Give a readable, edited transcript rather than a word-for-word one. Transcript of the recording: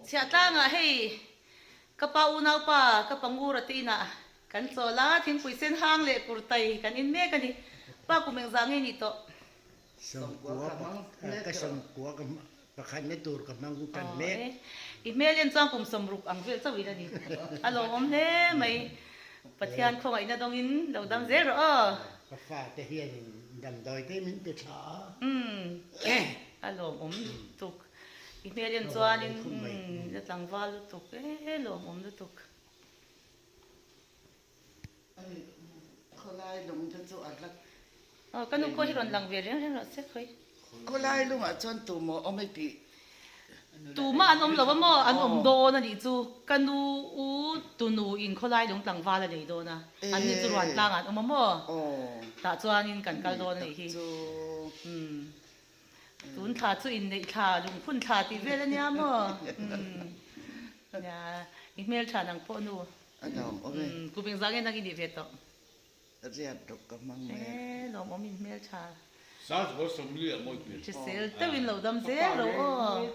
Chhiahtlangah hei ka pa unaupa ka pa Ngura te inah kan chawl a, thingpui sen hang leh kurtai kan in mek a ni. Pa kum engzah nge nih tawh? Sawmkua ka sawmkua ka pakhatna tur ka hmang tan mek. I hmel en chuan kum 60 ang vel chauh in a ni. A lawmawm hle mai. Pathian khawngaihna dawngin lo dam zel rawh aw. Ka fate hian damdawi te min pe tha a. Umm a lawmawm lutuk. I hmel en chuanin umm a tlangval lutuk e lawmawm lutuk. Khawlai lung te chu a la. Aw ka nu pawh hi rawn lang ve reng reng rawh se khawi. Khawlai lungah chuan tumaw awm i tih. Tumah an awm lo a maw? An awm dawn a nih chu. Ka nu u tunu in khawlai lung tlangval a nei dawn a, an ni chu ruan tlangah an awm a maw? Tah chuanin kan kal dawn a nih hi. Umm tun thla chu inneih thla, lungphun thla tih vel a nia maw? Umm nia i hmeltha nang pawh nu. A lawm awm e. Umm kum engzah nge nang i nih ve tawh? Riat ruk ka hmang mai. E lawmawm in hmel tha. Sazbo 40 a mawi hmel. Hrisel deuhin lo dam zel ro aw.